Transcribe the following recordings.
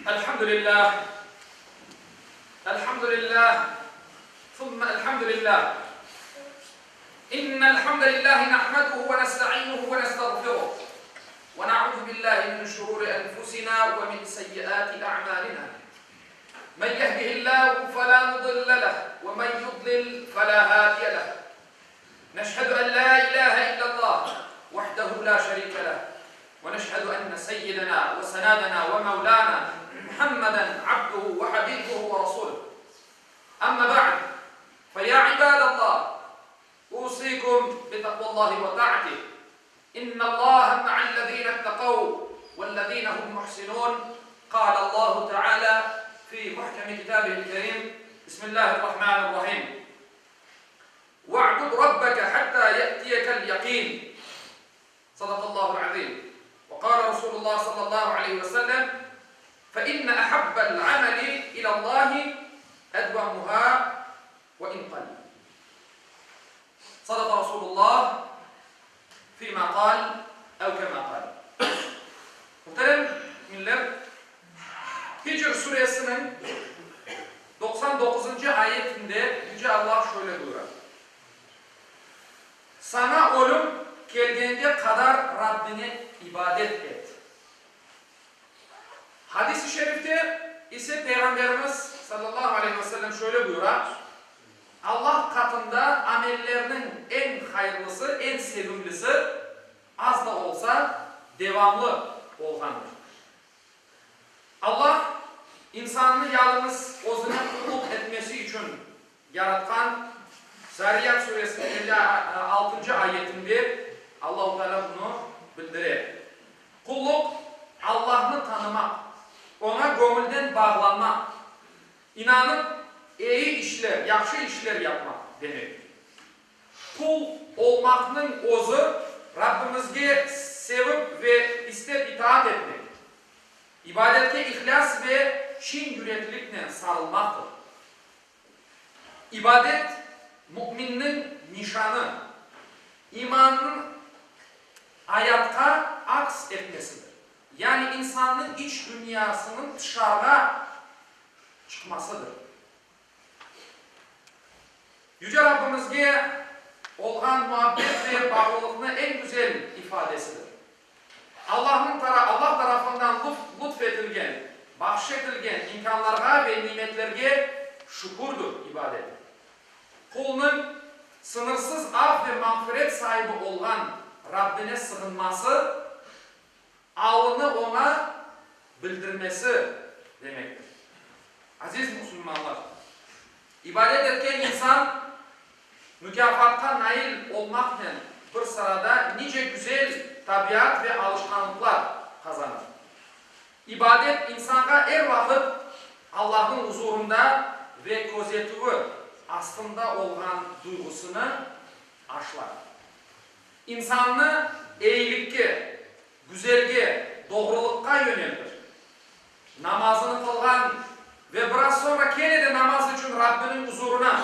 Elhamdülillah, elhamdülillah, thumme elhamdülillah. İnnel hamdelillahi nahmeduhu ve nestainuhu ve nestağfiruh. Ve na'uzu billahi min şururi enfusina ve min seyyiati a'malina. Men yehdihillahu fela mudille leh ve men yudlil fela hadiye leh. Neşhedü en la ilahe illallah vahdehu la şerike leh ve neşhedü enne seyyidena ve senadena ve mevlana Muhammeden abduhu ve habibuhu ve rasuluh. Amma ba'd, fe ya ibadallah, usikum bi takvallahi ve ta'atih. İnnallaha ma'allezine ittekav vellezine hum muhsinun. Kâlallahu teâlâ fî muhkemi kitâbihil kerîm, Bismillahirrahmanirrahim. Ve'bud rabbeke hattâ ye'tiyekel yakîn. Sadakallahul azîm. Ve kâle Resulullah sallallahu aleyhi ve sellem, Fe inne ahabbel ameli ilallahi edvemuhâ ve in kal. Sadaka Resulullah fîmâ kâl ev kemâ kâl. Muhterem müminler, Hicr suresiniñ 99-ncı ayetinde Yüce Allah şöyle buyura, Saña ölüm kelgenge qadar Rabbine ibadet et. Hadis-i şerifte ise Peyğamberimiz, sallallahu aleyhi ve sellem, şöyle buyura, Allah qatında amellerniñ eñ hayırlısı, eñ sevimlisi, az da olsa, devamlı olğandır. Allah insannı yalıñız özüne qulluq etmesi içün yaratqan, Zariyat suresiniñ 56-ncı ayetinde Allahu Teala bunı bildire. Qulluq, Allahnı tanımaq, Oña göñülden bağlanmaq, inanıp, eyi işler, yahşı işler yapmaq demektir. Qul olmaqnıñ özü, Rabbimizge sevip ve istep itaat etmek, ibadetke ihlâs ve çin yürekliknen sarılmaqtır. İbadet, müminniñ nişanı, imannıñ ayatqa aks etmesidir, yani insannıñ iç dünyasınıñ tışarığa çıqmasıdır. Yüce Rabbimizge olğan muabbet ve bağlılıqnı eñ güzel ifadesidir. Allahnıñ Allah tarafından lutf etilgen, bahş etilgen imkânlarğa ve nimetlerge şükürdir ibadet. Qulnıñ sıñırsız af ve mağfiret saibi olğan Rabbine sığınması, alını oña bildirmesi demektir. Aziz musulmanlar! İbadet etken insan mukâfatqa nail olmaqnen bir sırada nice güzel tabiat ve alışqanlıqlar qazanır. İbadet insanğa er vaqıt Allahnıñ uzurında ve közetüvi astında olğan duyğusını aşlar. İnsannı eyilikke, güzelge, doğrulıqqa yöneltir. Namazını qılğan ve biraz soñra kene de namaz içün Rabbiniñ uzurına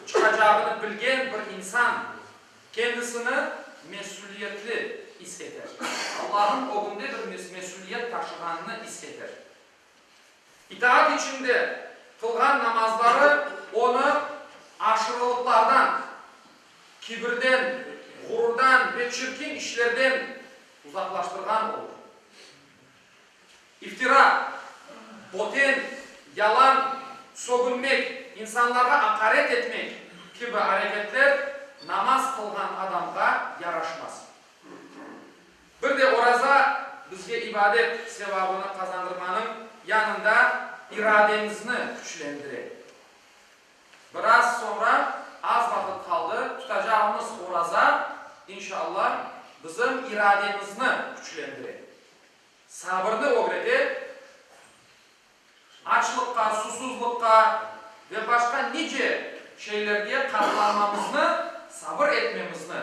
çıqacağını bilgen bir insan kendisini mesüliyetli is eter. Allahnıñ ögünde bir mesüliyet taşığanını is eter. İtaat içinde qılğan namazları onı aşırılıqlardan, kibirden, ğururdan ve çirkin işlerden uzaqlaştırğan olur. İftira, boten, yalan, sögünmek, insanlarğa aqaret etmek kibi areketler namaz qılğan adamğa yaraşmaz. Bir de oraza bizge ibadet sevabını qazandırmanıñ yanında irademizni küçlendire. Biraz soñra, az vaqıt qaldı, tutacağımız oraza, inşallah, bizim irademizni küçlendire. Sabırnı ögrete, açlıqqa, susuzlıqqa ve başqa nice şeylerge qatlanmamıznı, sabır etmemizni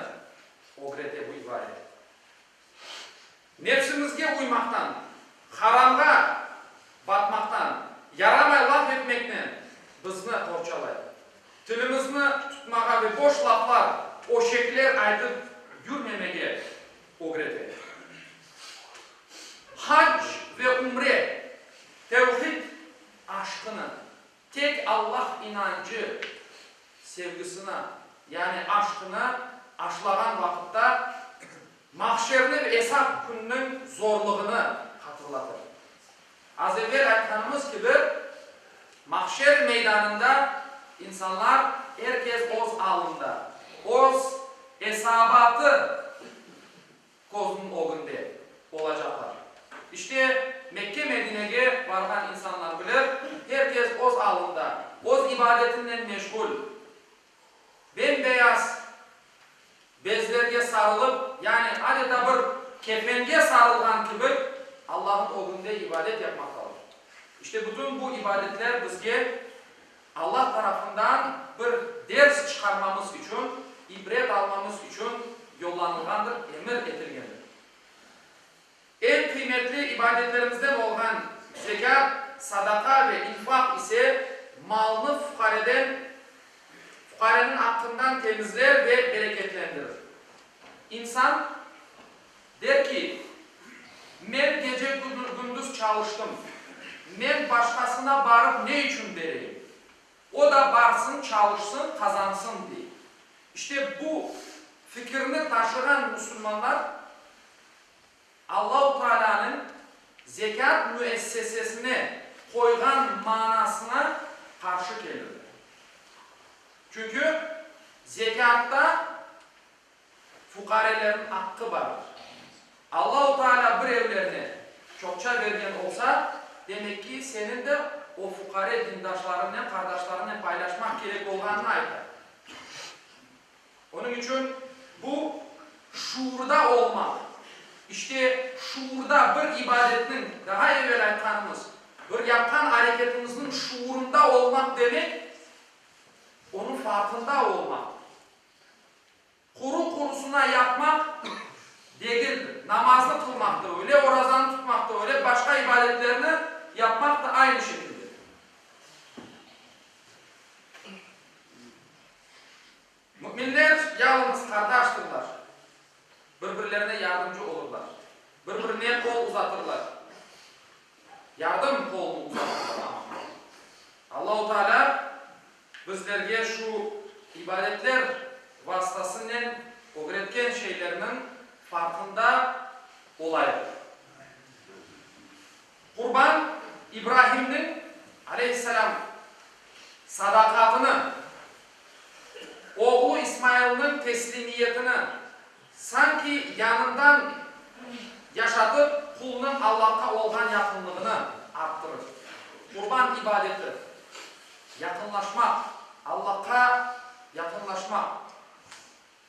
ögrete bu ibadet. Nefsimizge uymaqtan, haramğa batmaqtan, yaramay laf etmekten bizni qorçalay. Tilimizni tutmağa ve boş laflar, öşekler aytıp yürmemege ögrete. Hac ve ümre. Tevhid aşqını, tek Allah inancı sevgisini, yani aşqını aşlağan vaqıtta mahşerni ve esap kününiñ zorluğını hatırlatır. Az evel aytqanımız kibi, mahşer meydanında insanlar er kes öz alında, öz esabatı közüniñ ögünde olacaqlar. İşte, Mekke-Medinege barğan insanlar bilir, her kes öz alında, öz ibadetinen meşğul, bem-beyaz bezlerge sarılıp, yani adeta bir kefenge sarılğan kibi Allahnıñ ögünde ibadet yapmaqtalar. İşte, bütün bu ibadetler bizge Allah tarafından bir ders çıqarmamız içün, ibret almamız içün yollanılğandır, emir etilgendir. Eñ qıymetli ibadetlerimizden olğan zekât, sadaqa ve infaq ise malnı fuqareden, fuqareniñ aqqından temizler ve bereketlendirir. İnsan der ki, Men gece-gündüz çalıştım, men başqasına barıp ne içün bereyim? O da barsın, çalışsın, qazansın, dey. İşte bu fikirni taşığan musulmanlar Allahu Taalânıñ zekât müessesesine qoyğan manasına qarşı kelirler. Çünki zekâtta Fuqarelerniñ aqqı bardır. Allahu Teala birevlerine çoqça bergen olsa, demek ki, seniñ de o fuqare dindaşlarıñnen, qardaşlarıñnen paylaşmaq kerek olğanını ayta. Onıñ içün bu şuurda olmaq, işte şuurda bir ibadetniñ, daha evel aytqanımız, bir yapqan areketimizniñ şuurında olmaq demek, onıñ farqında olmaq. Quru-qurusına yapmaq degildir. Namaznı qılmaq da öyle, orazanı tutmaq da öyle, başqa ibadetlerni yapmaq da aynı şekilde. Müminler yalıñız qardaştırlar, bir-birlerine yardımcı olurlar, bir-birine qol uzatırlar, yardım qolunı uzatırlar amma. Allahu Teala Bizlerge şu ibadetler vastasınen ögretken şeylerniñ farqında olayıq. Qurban İbrahimniñ, aleyhisselâm, sadaqatını, oğlu İsmailniñ teslimiyetini sanki yanından yaşatıp, qulnıñ Allahqa olğan yaqınlığını arttırır. Qurban ibadeti, Yaqınlaşmaq, Allahqa yaqınlaşmaq.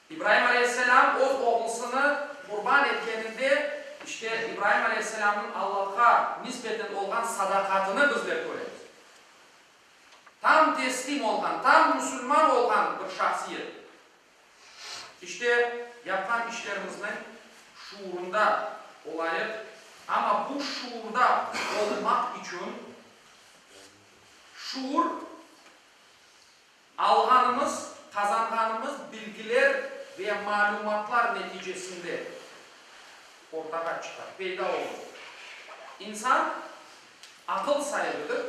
İbraim aleyhisselâm öz oğlusını qurban etkeninde, işte, İbraim aleyhisselâmnıñ Allahqa nisbeten olğan sadaqatını bizler köremiz. Tam teslim olğan, tam musulman olğan bir şahsiyet. İşte, yapqan işlerimizniñ şuurında olayıq, amma bu şuurda olmaq içün Şuur, alğanımız, qazanğanımız bilgiler ve malümatlar neticesinde ortağa çıqa, peyda olur. İnsan aqıl saibidir,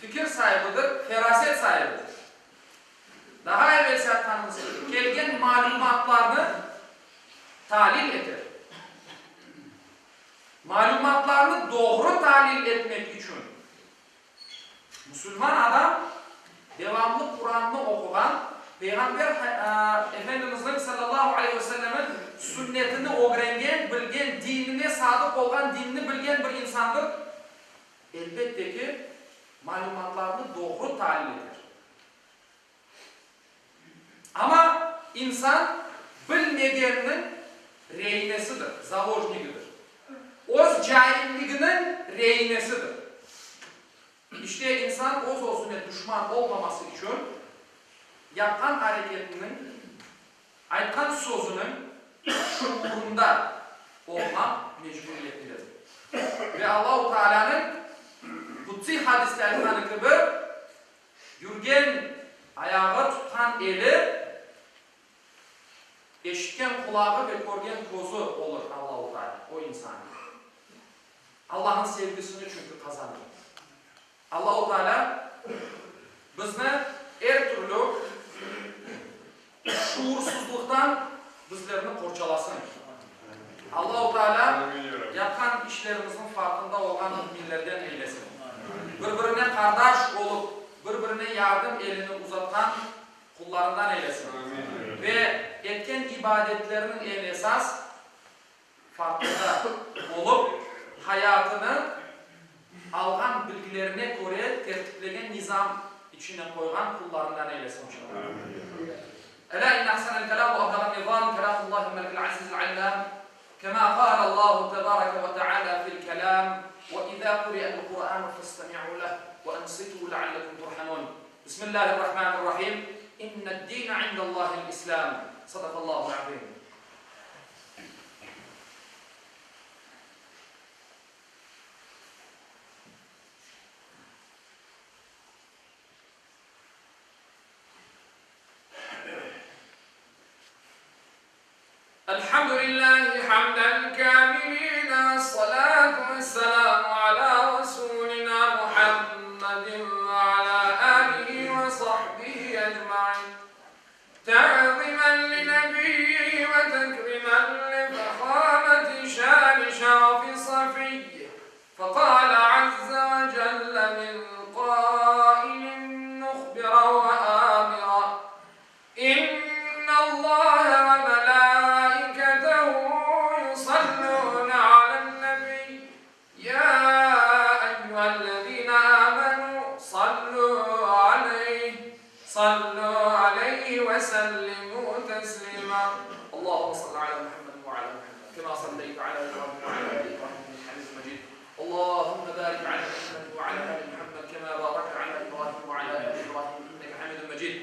fikir saibidir, feraset saibidir. Daha evelsi aytqanımız kibi, kelgen malümatlarnı talil eter. Malümatlarnı doğru talil etmek içün Musulman adam devamlı Qurannı oquğan, Peyğamber Efendimizniñ, salâllahu aleyhi ve sellemniñ, sünnetini ögrengen, bilgen, dinine sadıq olğan, dinni bilgen bir insandır, elbette ki, malümatlarnı doğru talil eter. Amma insan bilmegenniñ reinesidir, zalojnigidir. Öz cailliginiñ reinesidir. İşte, insan öz-özüne duşman olmaması içün yapqan areketiniñ, aytqan sözüniñ şuurında olmaq mecburiyetindedir. Ve Allahu Taalânıñ Qudsiy hadiste aytqanı kibi, Yürgen ayağı, tutqan eli, eşitken qulağı ve körgen közü olur Allahu Teala o insannıñ. Allahnıñ sevgisini çünki qazanır. Allahu Teala bizni er türlü şuursızlıqtan bizlerni qorçalasın. Allahu Teala yapqan işlerimizniñ farqında olğan müminlerden eylesin. Bir-birine qardaş olıp, bir-birine yardım elini uzatqan qullarından eylesin. Ve etken ibadetleriniñ eñ esas farqında olıp, hayatını alğan bilgilerine köre tertiplegen nizam içine qoyğan qullarından eylesin, inşallah. Elâ inne ahsenel kelâm ve afdalen nizâm kelâmullâhil melikil azîzil allâm, kemâ kâlellâhu tebâreke ve teâlâ fil kelâm, ve izâ kuri'el Kur'ânu festemi'û leh ve ansitû leallekum turhamûn. Bismillâhir-Rahmânir-Rahîm, İnned-dîne indellâhil İslâm. Sadakallâhul azîm. Elhamdülillahi hamden kâmilîn Essalâtu vesselâmu alâ Resûlinâ Muhammedin ve alâ âlihi ve sahbihi ecmaîn. Ta'zimen li nebiyyihi ve tekrimen li fehâmeti şâni şerefi safiyyi. Fekâle azze ve celle min kâilin muhbiran ve âmiran, İnnallâhe ve melâiketehu yusallûne alen-nebiy, yâ eyyühellezîne âmenû sallû aleyh, sallû aleyhi ve sellimû teslîmâ. Allahümme salli alâ Muhammedin ve alâ Muhammed, kemâ salleyte alâ İbrahim ve alâ âli İbrahim inneke hamîdun mecîd. Allahümme bârik alâ Muhammed ve alâ âli Muhammed, kemâ bârakte alâ İbrahim ve alâ âli İbrahim inneke hamîdun mecîd.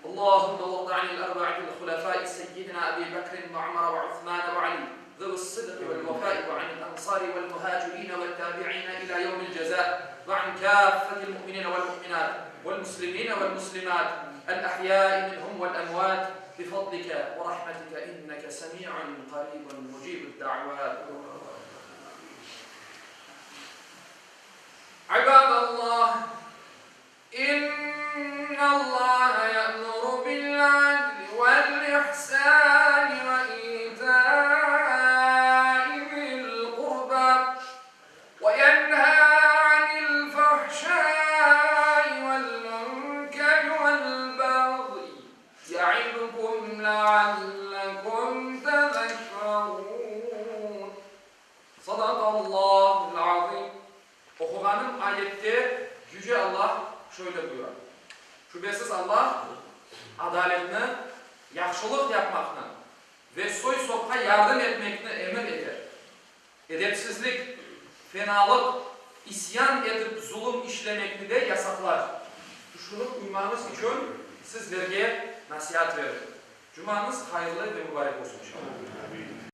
Allahümme varda anil erba'atil hulefâi seyyidina Ebî Bekrin ve Umera ve Uthmâne ve Alî zev'is-sıdqi ve'l-vefâi ve anil ensâri ve'l-muhâcirîne ve't-tâbi'îne ilâ yevmil cezâ ve an kâffetil mu'minîne ve'l-mu'minât ve'l-muslimîne ve'l-muslimât el-ahyâi minhum ve'l-emvât bifadlike ve rahmetike inneke semî'un qarîbun mucîbud-da'vât. İbâdallah! İnnallâhe ye'muru bil-'adli vel-ihsâni ve îtâi zil-qurbâ ve yenhâ anil-fahşâi vel-münkeri vel-bagyi ye'izukum le'allekum tezekkerûn. Sadakallâhul-azîm. Oquğanım ayette Yüce Allah şöyle buyura, Şübesiz Allah adaletni, yahşılıq yapmaqnı ve soy-sopqa yardım etmekni emir eter. Edepsizlik, fenalıq, isyan etip zulum işlemekni de yasaqlar. Tüşünip uymañız içün sizlerge nasiat verir. Cumañız hayırlı ve mubarek olsun, inşallah.